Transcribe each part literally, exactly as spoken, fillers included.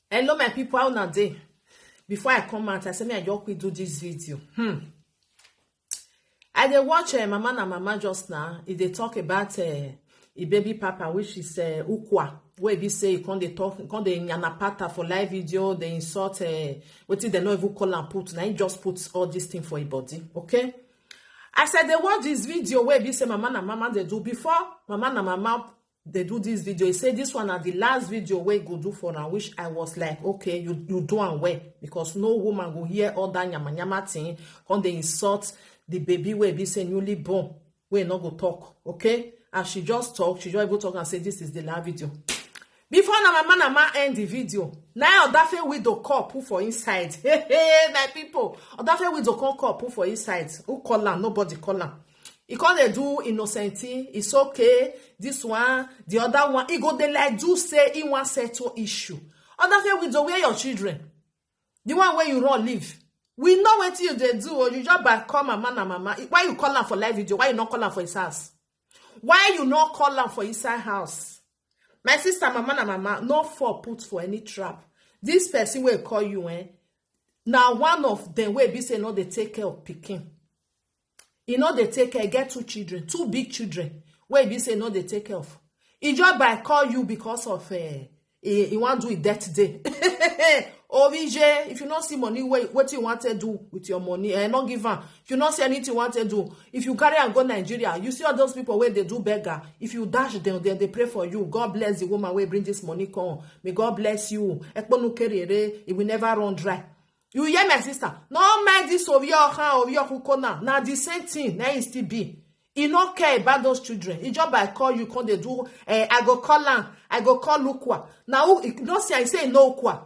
Hello, my people, how una dey? Before I come out, I say me I just quick do this video. Hmm. I dey watch uh, Mama na Mama just now. E dey talk about uh, e baby papa, which is uh, Ukwa. Wey be say e come dey talk, e come dey yanapata for live video, dey insult uh, wetin dem no even call am put. Na him just put all this thing for him body, okay? As I dey watch this video wey be say Mama na Mama dey do before, Mama na Mama dey do this video. He say this one na the last video wey go do for am, which I was like, okay, you you do am well, because no woman go hear all that nyama nyama thing, come dey insult the baby wey be say newly born, wey no go talk, okay? As she just talk, she just even talk and say this is the last video. Before na Mama na Mama end the video, na Odafe widow call put for inside. Hey, hey, my people, Odafe widow come call put for inside. Who call am? Nobody call am. E come dey do innocent thing. It's okay. This one, the other one, e go dey like do say e wan settle issue. Odafe widow, where your children? The one wey you run leave. We know wetin you dey do o. You just by call Mama na Mama. Why you call am for live video? Why you no call am for his house? Why you no call am for inside house? My sister, Mama na Mama, no fall put for any trap. This person wey call you, eh, na one of them wey be say no dey take care of pikin. E no dey take care, get two children, two big children, wey be say no dey take care of. E just by call you because of uh, he, he wan do his death day. Obije, if you no see money, wait, wetin you wan take do with your money? Eh, no give am. If you no see anything you wan take do, if you carry am go Nigeria, you see all those people wey dey do beggar. If you dash them, then they pray for you. God bless the woman wey bring this money come. May God bless you. Ekponu kerere, it will never run dry. You hear, my sister? No mind this Ovi Okan, Ovi Okuko now. Na the same thing, na e still be. E no care about those children. E just by call you, come dey do, eh, I go call am, I go call Ukwa. Na who, e no say, I say e no Ukwa.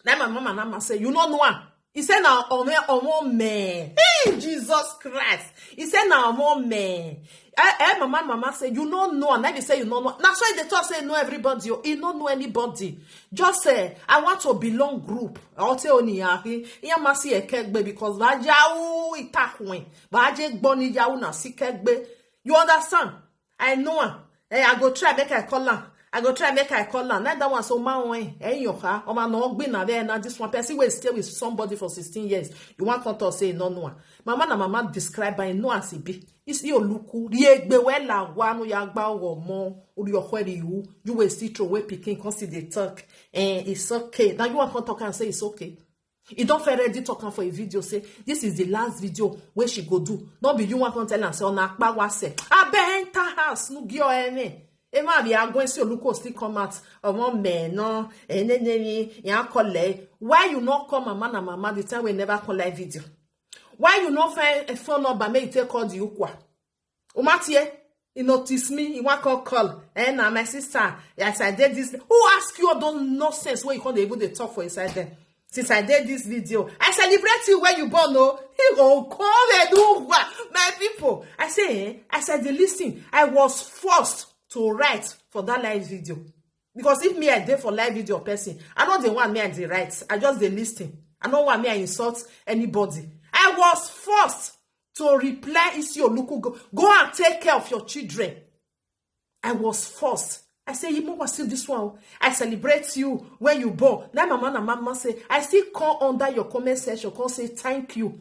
Na my mama na ma say, you no know am. E say na Ome, Omo me. Hey, Jesus Christ. E say na Omo me. Eh, eh, Mama, Mama say, you no know am. Na be say you no know. Na so e dey talk say e know everybody o. E no know anybody. Just say, I want to belong group. I'll tell you, Yamasi Ekegbe, because Vajawu Itakwe, Vaje Gboni Yawu na Sikegbe. You understand? I know am. Eh, I go try make I call am. I go try make I call am. Like that one, so man, eh, eh, your car, or man, no, be na there, na this one person wey stay with somebody for sixteen years. You want come talk say, no, no. Mama na Mama describe by no as e be. It's your look, riegbe wela, wanu ya gba owo mo, uri your query you, you will still throw away pikin, come see dey talk. Eh, it's okay. Now you want come talk and say it's okay. E don first ready talk am for a video, say this is the last video wey she go do. No be you wan come tell am say, "Ona pa wa se." Abeg enter house, no give her any. E ma be agwen si Oluko still come out. Omo me no, enenemi, ya call e. Why you no call Mama na Mama the time we never call live video? Why you no find a phone number make you take call the Ukwa? Umatie, he notice me, he wan call call. Eh, na my sister, as I did this, who ask you all those nonsense wey you come dey even dey talk for inside them? Since I did this video, I celebrate you when you born, no? He go come and do what? My people, I say, eh, as I dey listen, I was forced to write for that live video. Because if me, I dey for live video person, I no dey want me, I dey write. I just dey listen. I no want me, I insult anybody. I was forced to reply Isi Oluku, go, go and take care of your children. I was forced. I say, Imo was still this one. I celebrate you when you born. Now Mama na Mama say, I still come under your comment section, come say thank you.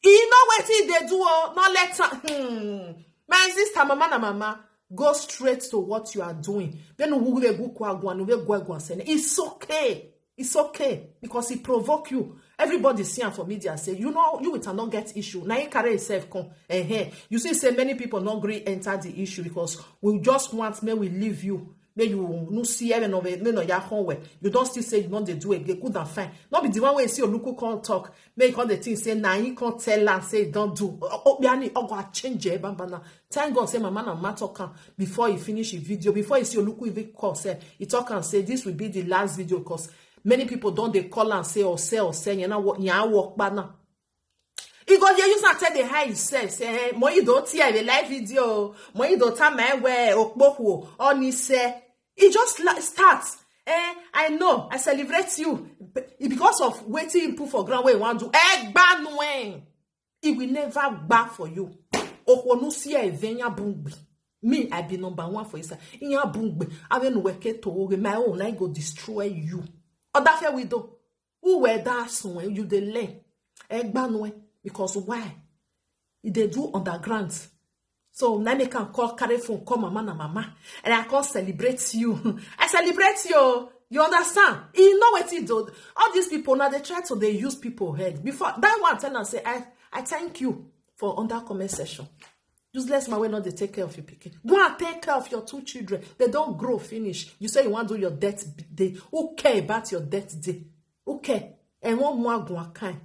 E know wetin e dey do o, no let am. Hmm. My sister, Mama na Mama, go straight to what you are doing. Then we go kwa gwan, we go gwan sene. It's okay. It's okay because e provoke you. Everybody see am for media say, you know, you with am no get issue. Na him carry himself come. Eh, eh. You see say many people no gree enter the issue because we just want make we leave you. Make you no see heaven of it, make no ya come well. You don still say you no dey do again. Good and fine. No be the one wey see Oluku come talk. Make you come dey think say na him come tell am say e don do. O- o- Obiani, Ogo a change e bambana. Thank God say Mama na Mama talk am before he finish his video. Before he see Oluku even call sef, he talk am say this will be the last video because many people don dey call am say, "Ose, Ose, yẹn na wo-, yẹn á wọ pa náà." He go dey use am take dey hide himself, say, "Eh, mo yi do tear the live video, mo yi do time my way, okpohu, oni say." He just la-, start. Eh, I know, I celebrate you. Be-, because of wetin he put for ground wey he wan do. Eh, gbanu eh. He will never gba for you. Okwonu si evenya bungbi. Me, I be number one for inside. Inya bungbi. Awe no weke to oge, my own, I go destroy you. Odafe widow, who were that son? You dey learn. Egbanue, because why? E dey do underground. So na make am call, carry phone, call mama na mama. And I come celebrate you. I celebrate you. You understand? You know what he do? All these people now, they try to, they use people head. Before that one tell am say, I, I thank you for under comment section. Useless man wey no dey take care of your pikin. Go and take care of your two children. They don't grow finish. You say you want to do your death day. Who care about your death day? Who care? And one more one kind.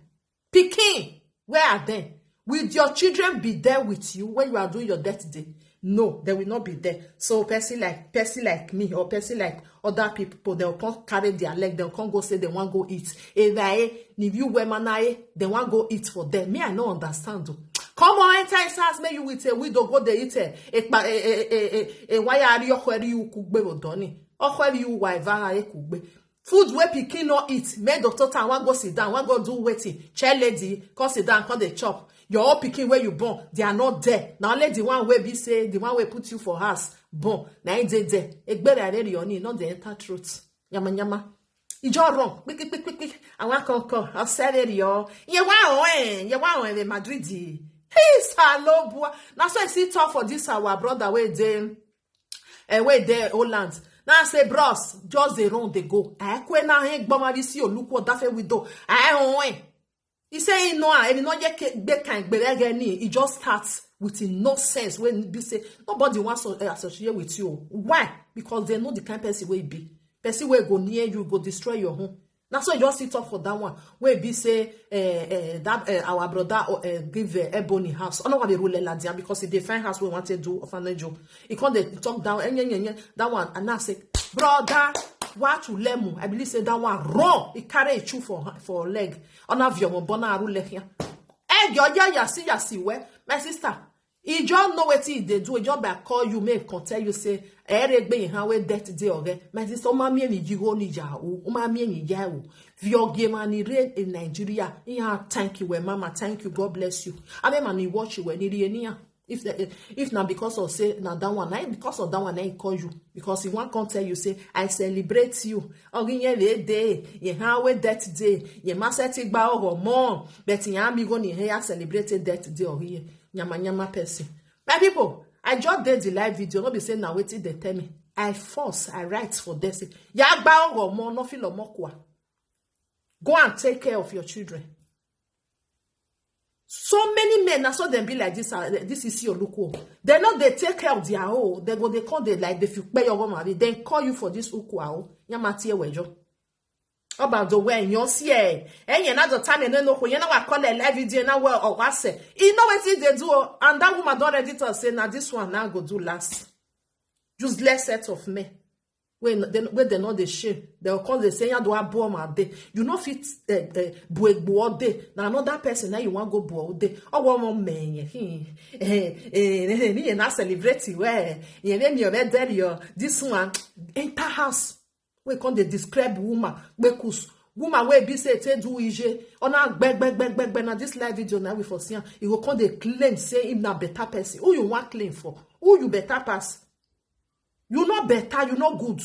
Pikin, where are they? Will your children be there with you when you are doing your death day? No, they will not be there. So person like, person like me or person like other people, they'll come carry their leg, they'll come go say they want go eat. If I, if you were manae, they want go eat for them. Me, I no understand though. Come on, enter his house, make you with a widow go dey eat a, a, a, a, a, a wire, you query you cook be doni. Or query you wife, a cook be. Food wey pikin no eat, make doctor time wan go sit down, wan go do wetin? Chair lady, come sit down, come dey chop. Your own pikin wey you born, they are not there. Na only the one wey be say, the one wey put you for house born, na him dey there. Egbere areri oni, no dey enter throat. Yama yama. E just run. Quick, quick, quick, quick, quick. I wan come, come. I say areri o. Ye wa o, eh. Ye wa o, eh, Madrid. Hey, Salobua. Na so I see talk for this our brother wey dey, eh, wey dey Holland. Now I say, bros, just dey run, dey go. I kwe na he gboma bi si Oluku Odafe widow. I on, eh. He say he know, and he no yet ke-, be kind, be like any. He just starts with the nonsense wey be say nobody wants to, eh, associate with you. Why? Because they know the kind person wey be. Person wey go near you, go destroy your home. Na so you just sit up for that one. Wey be say, eh, eh, that, eh, our brother, uh, eh, give, eh, Ebony house. I no want to rule Ladia because he dey find house we want to do orphanage o. He come dey talk down, eh, nye, nye, nye, that one. And I say, brother, what to lemu? I believe say that one wrong. He carry a chew for, for leg. Ona viomo bona rule here. Eh, yo, ya, ya, see, ya, see, where? My sister, he just know wetin he dey do. He just by call you, make come tell you say, "Eh, re gbe ha we death day oge." My sister, o ma mi emi jiho ni ya o, o ma mi emi ya o. Vioge mani rain in Nigeria. Yeah, thank you, well, mama, thank you, God bless you. I mean, mani watch you when he ni ya. If the, if na because of say na that one, na because of that one, na he call you, because he wan come tell you say, "I celebrate you." Ogi ye le day, ye ha we death day, ye ma se ti gba ogo mo, but ye amigo ni he ya celebrate death day ogi ye. Nyama nyama person. My people, I just did the live video, no be say na wetin they tell me. I force, I write for them say, "Ya gba ogo mo, no feel mo kwa. Go and take care of your children." So many men, na so dem be like this, uh, this is your look. They no dey take care of their own. They go, they come, they like, they feel pay your woman, they then call you for this uku, ah, oh. Yamati ewejo. About the way you see, eh? Eh, you know the time you know, you know what call it live video, now well, or what say. You know what they do, oh, and that woman don't ready to say, "Now this one now go do last." Useless set of men. Wey n-, dem, wey dem no dey shame. Dem go come dey say, "Ya do abo ma dey." You no fit, eh, eh, bu egbo all day. Na another person na you wan go bu all day. Owo mo me yen. Hmm. Eh, eh, eh, ni yen na celebrate we. Yen me mi o be there yo. This one enter house. We come dey describe woman. Bekus. Woman wey be say take do ije. Ona gbe, gbe, gbe, gbe, gbe. Na this live video na we for see am. He go come dey claim say him na better person. Who you wan claim for? Who you better pass? You no better, you no good.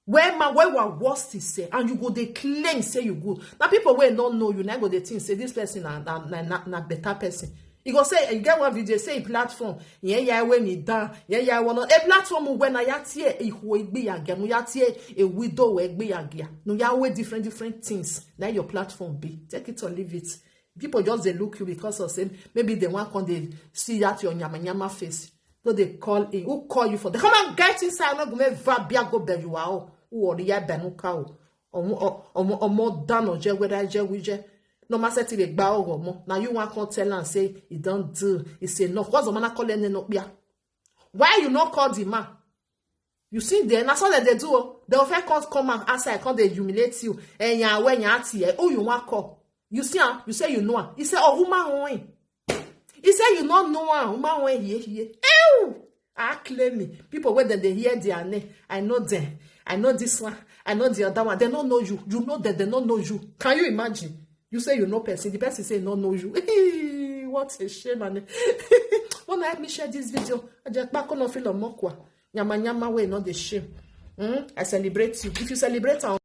Where man, where wa worst is say, and you go dey claim say you good. Now people wey no know you, now go dey think say this person na, na, na, na, na better person. You go say, you get one video, say a platform, yeah, yeah, when he down, yeah, yeah, one, a platform when I ya tie, a who be ya gemu, ya tie, a widow, we be ya gia. No, ya we different, different things. Now your platform be. Take it or leave it. People just dey look you because of say, maybe they want come dey see that your nyama nyama face. So they call in. Who call you for? They come and get inside. No go make vabia go be you are. Who or ya benuka o. Omo, omo, omo, dano je, weda je, wije. No ma se ti le gba ogo mo. Now you want come tell and say, "He don't do. He say no." What's the man call any no bia? Why you not call the man? You see there, na so that they do. Oh. They often come, come out outside, come they humiliate you. And ya, when ya ati, eh, who you want call? You see, ah, you say you know am. He say, "Oh, woman, oh, eh." He say, "You not know am, woman, oh, eh, here, here." Ew! I claim me. People, when they hear their name, I know them. I know this one. I know the other one. They don't know you. You know that they don't know you. Can you imagine? You say you know person. The person say no know you. What a shame, man. Wanna help me share this video? I just back on feel on mokwa. Nyama nyama way, not the shame. Hmm? I celebrate you. If you celebrate am,